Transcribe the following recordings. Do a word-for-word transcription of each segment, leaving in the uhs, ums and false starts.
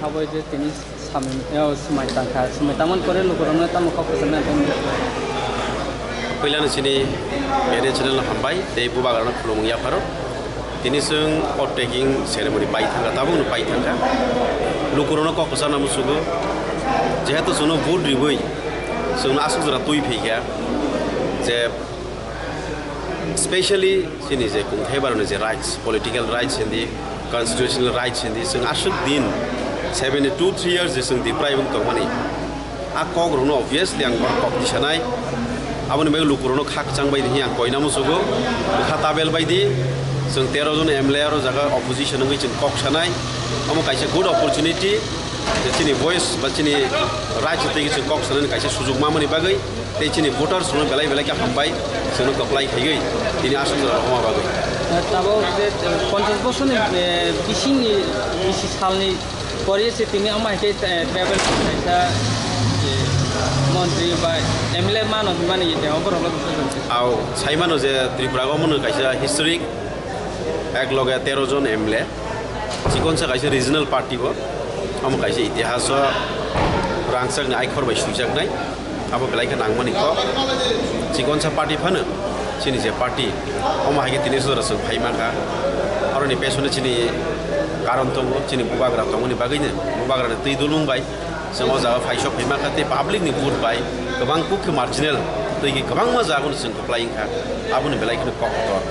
Habwi je tini samung, eh, swmai tangkha, swmai tangmani pore lukurokno tamo kok kwchangna tongdi. Puilano chini media channel no hambai tei bubagrano khulumung yapharo. Tini chwng oath taking ceremony pai thangkha, tabukno pai thangkha. Lukurokno kok kwchangna muchugo, jehetu chwngno vote ribwi chwngno aswk jora twi phaikha je specially chini je kungthai baroni je rights, political rights hindi, constitutional rights hindi, chwng aswk din seventy two three years je chwng deprive wng tongmani. A kok rokno obviously ang bohrok kok tisanai. Aboni bagwi lukurokno khakchang bai di ang koina muchugo. Bwkha tabel bai di. Chwng tero jon M L A aro jaga opposition wngwi chwng kok sanai. Omo kaisa good opportunity. Je chini voice ba chini rights twi chwng kok sanani kaisa sujuk mamani bagwi. Tei chini voters rokno belai belai khe hambai, chwngno kwplai khaiwi tini aswk jora rwma bagwi. Tabuk je, eh, ponchash bosorni, eh, bisingni, bisi salni pore se tini omo hai khe, eh, travel kaisa, eh, montri ba M L A mano hinmani tei oborok. Au, sai mano je Tripura o mano kaisa historic, ek loge tero jon M L A. Chikonsa kaisa regional party bo, omo kaisa itihaso rangchakni aikhor bai swijaknai, abo belai khe nangmani kok. Chikonsa party phano chini je party, omo hai khe tini jora chwng phai mankha. Aroni pesone chini karon tongo, chini bubagra tongmani bagwino, bubagrani twi dulung bai chwng o jaga phai sok phai mankha, tei public ni vote bai kwbang kuk khe marginal twi khe kwbangma jaga no chwng kwplai wngkha, aboni belai kheno kok kotor.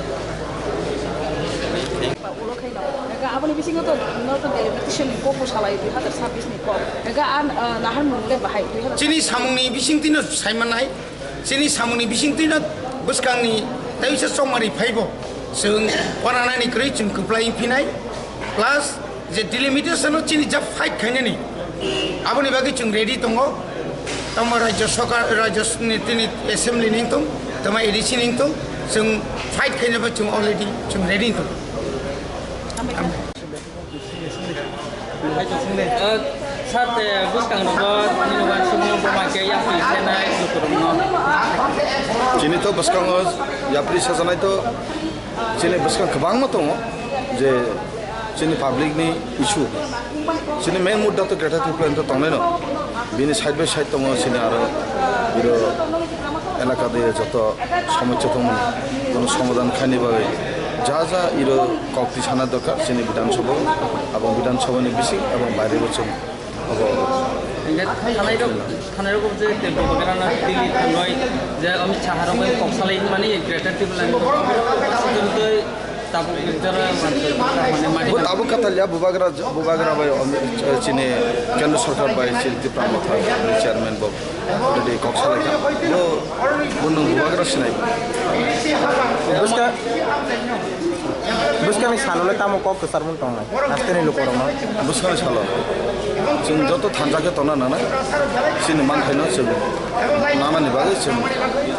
Ulo khaino. Ega aboni bisingo to no to delimitation ni kok salai dui hazar sabbish ni kok. Ega an, ah, nahar mung le bahai dui hazar. Chini samungni bisingtwi no saimanai. Chini samungni bisingtwi no bwskangni tei se chongmari phaibo. Chwng pananani kwrwi chwng kwplai phinai. Plus je delimitation no chini ja fight khainani. Aboni bagwi chwng ready tongo. Tamo Rajya Sarkar, Rajya ni tini assembly ning tong, tamo A D C ning tong, chwng fight khainaba chwng already chwng ready tong. Sir, te bwskang rogo nini uansukmung buma khe yapri khenai lukurokno. Chini to bwskango yapri sajanai to chini bwskang kwbangma tongo je chini public ni issue. Chini main mudda to Greater Tipraland to tongnai no. Bini side by side tongo chini aro biro elaka de joto somosya tongmani, bono somadhan khaini bagwi ja ja iro kok tisana dorkar chini Bidhan Sabha, abo Bidhan Sabha ni bising abo baire bo chwng abo. Hingke thanai rok, thanai rok je te bubagra na Delhi thangnoi je Amit Shah rok bai kok salai mani Greater Tipraland. Tabuk jora mantu, mane mari. Bo tabuk katalya bubagra, bubagra bai, um, chini Kendra Sarkar bai, chini Tipra Motha chairman bo already kok salaikha. Bo, bo nwng bubagra sinai. Bwska, bwskani salole tamo kok kwcharmung tongnai? Hasteni lukorokno. Bwskani salo chwng joto thansa khe tongna nangnai. Chini manthaino chwng nanani bagwi chwng,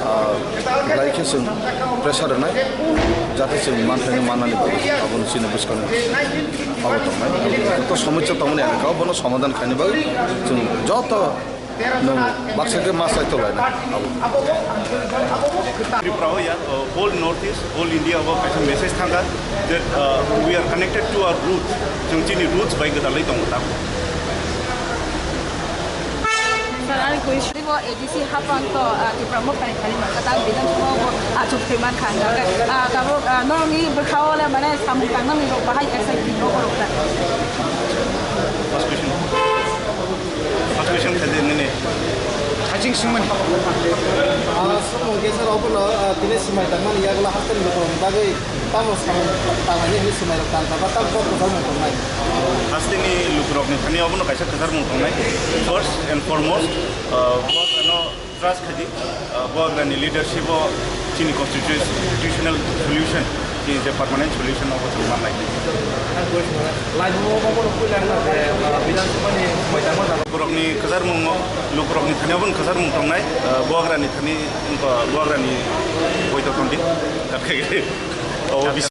ah, belai khe chwng pressure rwnai, jate chwng manthaino mannani bagwi abono chini bwskango abo tongnai. Joto somosya tongmani ang kha, bono somadhan khaina bagwi chwng joto nwng baksa khe ma sai tonglainai abo. Tripura o ya, uh, whole North East, whole India o kaisa message thangkha that, uh, we are connected to our roots. Chwng chini roots bai gwdalwi tongo ta. Sir, ani question. Bo A D C hapang to, ah, Tipra Motha ni thani mankha, ta Bidhan Sabha bo achuk thwi mankha, hingkha khe, ah, tabuk, ah, norokni bwkha o le mane samung tangnani rok bahai exciting rok rok ta. First question. First question khaidi nini. Haching singmani. Ah, samung khe sir obono, ah, tini swmai tangmani yagulo hasteni lukurokni bagwi tamo samung tangnani hwnwi swmairok tanta ba tamo kok kwcharmung tongnai? Hasteni lukurokni thani obono kaisa kwcharmung tongnai. First and foremost, uh, bo ano trust khaidi, uh, bo agrani leadership o chini constitutional solution, chini je permanent solution obo chwng mannai. Laibuma obono puila wngkha je, uh, Bidhan Sabha ni swmai tangma jaga. Lukurokni kwcharmung o, lukurokni thani obono kwcharmung tongnai, uh, bo agrani thani wngkha, bo agrani boito tondi. Obo